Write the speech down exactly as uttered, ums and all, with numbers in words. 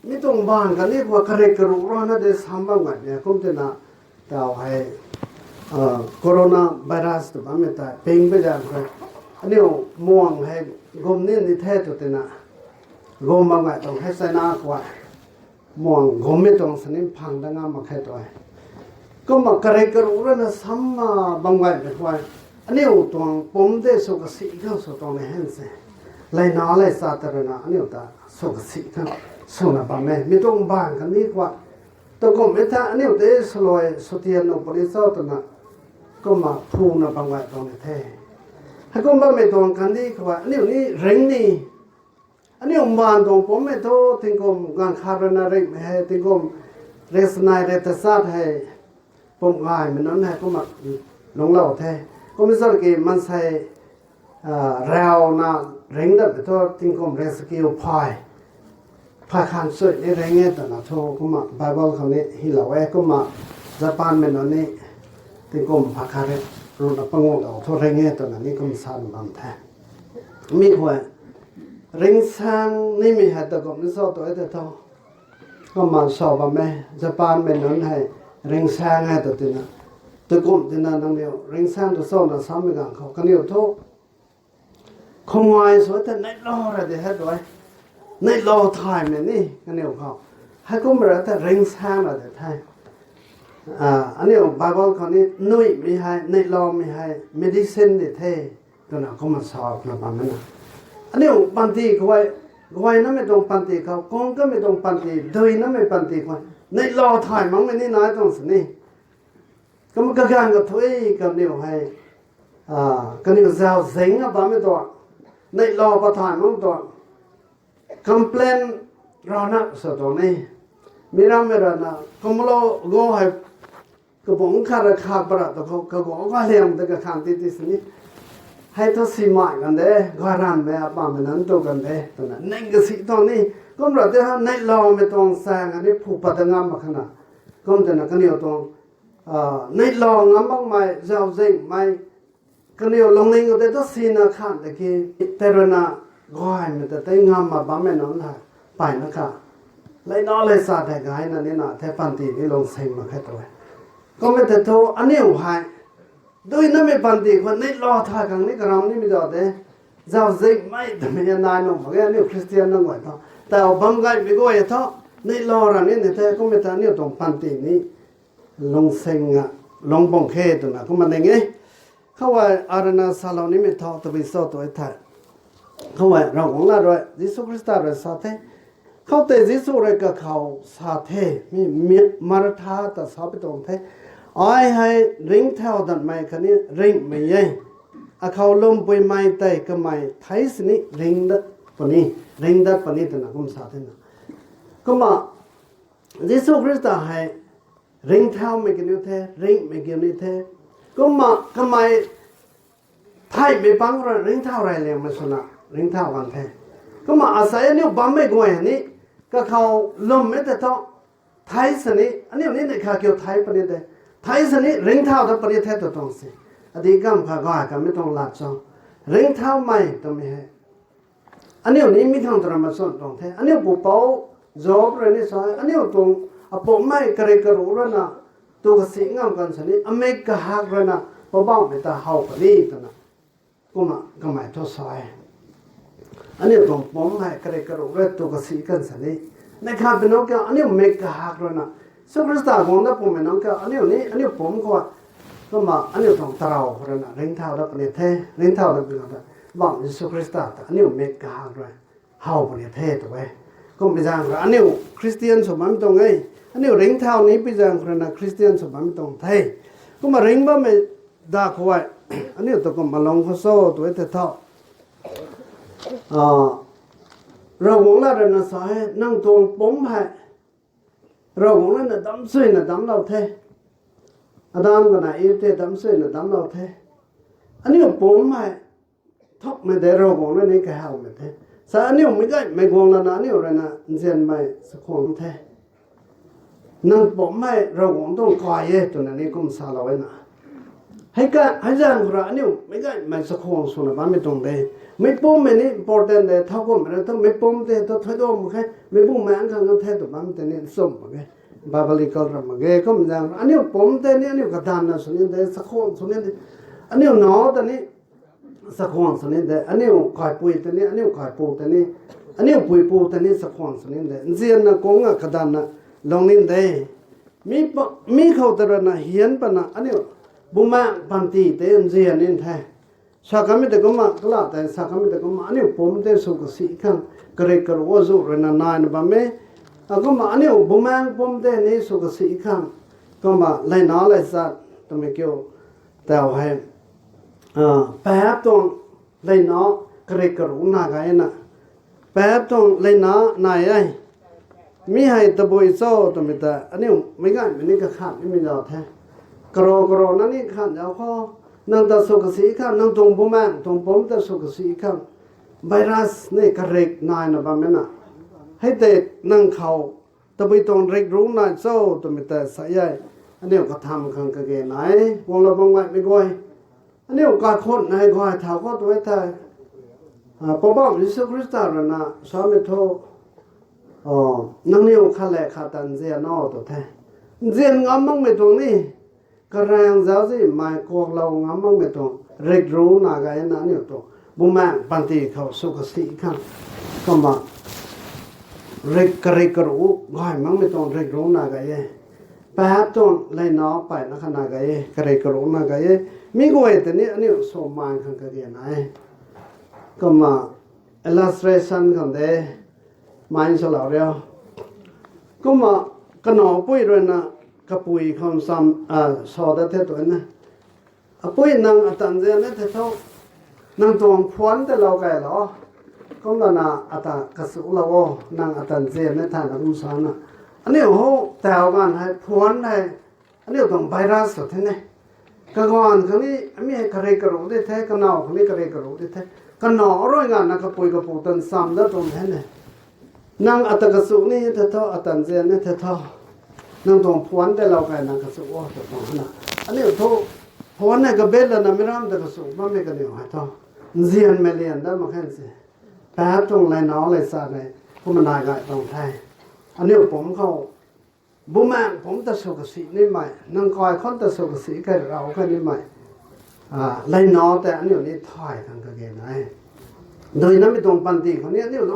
Mi tuang bang kani khou karik karuh rana de sam bam ngai de kum tina, tau hei, corona virus tw bammei tei ping pei zaeng khou, aniu muang hei gum ni ni the tw tina, gum bam ngai tuang hei China khou, muang gummei tuang sini phang dat ngam mak khe tw e. Kumna karik karuh rana sam bam ngaimei khou, aniu tuang pumc de sw kasi khang sw tuang ni hen se. Leina lei sa ta rana aniu ta sw kasi khang swna bam e. Mi tuang bang kani khou, takumhmei tha aniu tei swluai swtian nuh puni cho twna, kumna phuna bam ngai tuang ni the. Heikum bammei tuang kandih khou aniu ni ring ni, aniu mbaanv tuang pumcmei thu tingkum ganv khat rana ringhmei hei tingkum riak sanei riak tachat hei pumc gaymei nunc hei kumna lungclou the. Kum zat ki maansei rauna ringc datmei thu tingkum riak sakiu phay, phay khan chuy ni ring e twna thu kumna Bible khou ni hylou e. Kumna Japanmei nunc ni tingkum phay khat rui ruhna panguh lou thu ring e twna ni kum sa bam the. Mi khou ringcsaeng nimei hei takumh ni cho tw e tei thu, kumna sa bam e, Japanmei nunc hei ringcsaeng e tw tina, takumh tina nangniw ringcsaeng tu cho na samei ganv khou kaniw thu khumai sw tei neihlou ra de he tw e. Neihlou thaymei ni kaniw khou, heikum ra tei ringcsaeng ra de the. Aniu Bible khou ni nuihmei hei, neihloumei hei medicine di the twna kumna sa na bammei na, aniu panty khou, guaynamei tuang panty khou, kung kamei tuang panty, duinamei panty khou, neihlou thay makmei ni nai tuang sini. Kumna kaganv kathuic kaniw hei, kaniw zauzian a bammei tuang, neihlou pat thay makmei tuang complain rana sa tuang ni. Mi rammei rana kumlou go hei, kabungc khat ra khak para tu khou kaguang kaliang ta kakhang ti ti sini, hei thu simei kan de, garanvmei apamei nunc tu kan de twna ning kasi tuang ni. Kum ra tei ha neihloumei tuang chaeng khatni phu pat ta ngam mak khana, kum twna kaniw tuang neihlou ngam makmei, zauzianmei, kaniw lungning tei thu sina khan tei ki, tei rana gaymei ta tei ngam mak bammei nunc hei payna kha, leina lei sa thei gayna nina the panty ni lungcsaeng mak khe tw e. Kummei tei thu aniu hei duinamei panty khou neihlou thay khang ni karam nimei zauc de, zauzianmei twmei nai nuh mak ge aniu Khristian nunc guay thu. Tau bam gaymei guay thu neihlou ra ni ni the, kummei ta aniu tuang panty ni lungcsaeng a, lungc bang khe twna kumna ning e. Khou e arana salou nimei thu tabui cho tw e thei, khou e Ravguangc Lat rui, Jisu Khrista rui sa the. Khoutei Jisu rui kakhou sa the, mi, mi, Martha ta sa pi tuang the, ai hei ringcthau datmei khatni ringhmei e. Akhou lwmpuimei tei kamei theic sini ringc dat puni, ringc dat puni twna kum sa thena. Kumna Jisu Khrista hei ringcthaumei kaniw the, ringhmei kaniw the. Kumna kamei theihmei pang rui ringcthau rey liangmei swna ringcthau kan the. Kumna asei aniu bammei guay ni kakhou lwmmei tei thu theic sini, aniu ni neih kha kiu theic puni de, theic sini ringcthau dat puni the tw tuang se. Adi kam kha gay kanmei tuang lat cho, ringcthaumei twmei hei aniu ni mi khang twra machwn tuang the. Aniu pupouc Job rui ni sa e, aniu tuang apumc hei karik karuh rana tu kasi ngam kan sini, amik kahak rana Poubauhmei ta how puni twna kumna kamei thu sa e. Aniu tuang pumc hei karik karuh rui tu kasi kan sini, neih kha pi nunc kiu aniu mik kahak rana, Jisu Khrista guang dat pumei nunc kiu aniu ni aniu pumc khou, kumna aniu tuang tarou khou rana ringcthau dat puni the, ringcthau dat puni the. Bam Jisu Khrista ta aniu mik kahak rui how puni the tw e. Kummei zaeng khou rui aniu Khristian sw bammei tuang e. Aniu ringcthau ni pi zaeng khou rui na Khristian sw bammei tuang the. Kumna ringc bammei da khou e, aniu ta kumna lung khou cho tw e tei thu, Ravguangc Lat rui na sa e, nang tuang pumc hei Ravguangc rui na damc chuyna damclou the. Adam kana Iv tei damc chuyna damclou the. Aniu pumc hei thukmei de Ravguangc rui ni kahawmei the. Sa aniu meic gaymei guang lana aniu rui na nzianmei chakhwang the. Nang pumc hei Ravguangc tuang kai e twna ni kum salou e na. Hei ka, hei zaeng khou rui aniu meic gaymei chakhwang swna bammei tuang de. Meic pummei ni important de, thau kummei rui thu meic pum tei thu thuy dam mak khe, meic bumaengc khang the tw bammei tei ni nchumh mak ge. Biblical ram mak ge, kum zaeng aniu pum tei ni aniu kadanvna sw ni de, chakhwang sw ni de. Aniu nac ta ni chakhwang sw ni de, aniu kaipui tei ni, aniu kaipu tei ni, aniu puipu tei ni chakhwang sw ni de. Nzianna kungna kadanvna lung ni de. Mi pa, mi khou ta rui na hian pana aniu bumaengc panty tei nzian ni the. Sa kamei tei kumna, kala tei sa kamei tei kumna, aniu pum tei sw kasi khang, karik karuh azuh rui na naina bam e. Akumna aniu bumaengc pum tei ni sw kasi khang, kumna leina leichat twmei kiu tau hei, a, paap tuang leina karik karuh na gayna, paap tuang leina nai e. Mi hei tabui cho twmei ta aniu meic gaymei ni kakhan nimei zau the. Karo karo na ni khan zau khou, nang ta sw kasi khang, nang tuang bumaengc tuang pum ta sw kasi khang, virus ni karik naina bammei na, hei tei nang khou tabui tuang rik ruc nai cho twmei ta sa e. Aniu katham khang kage nai, guanglou bam gaymei guay, aniu kaikhunc nai guay thau khou tu e thei, a, Poubauhmei Jisu Khrista rui na samei thu, a, nangniw khat le khat ta nzian o tw the. Nzian ngam makmei tuang ni, karaeng zauc zi mei kuaklou ngam makmei tuang rik ruc na gayna aniu tuang bumaengc panty khou sw kasi khang, kumna rik karik karuh gay makmei tuang rik ruc na gay e. Paap tuang leina peyna khat na gay e, karik karuh na gay e. Mi guay tei ni aniu swmaan khang kage nai e. Kumna illustration khang de, mei salou riu. Kumna kanac pui rui na kapui khou sam, a, sa dat the tu na. Apui, nang ata nzian e the thu, nang tuang phone tei lou kailou. Kumlana ata kasulou o, nang ata nzian e thana kum sana. Aniu hou tau ganv hei phone hei aniu tuang virus sw the ne. Kaganv khang ni mi hei karik karuh di the, kanac khang ni karik karuh di the. Kanac rui nganvna kapui kapu tan sam dat tuang the ne. Nang ata kasu ni the thu, ata nzian ni the thu, nang tuang phone tei lou kai nang kasu o tw tuang na. Aniu thu phone hei kabet lana mi ram ta kasu bammei kaniw hei thu, nzianmei lian dat mak khe se. Paap tuang leina leichat e, kumna nai gay tuang the. Aniu pum khou bumaengc pum ta sw kasi nimei, nang kaikhunc ta sw kasi kai rau kai nimei, a, leina tei aniu ni thay khang kage nai e. Duinamei tuang panty khou ni aniu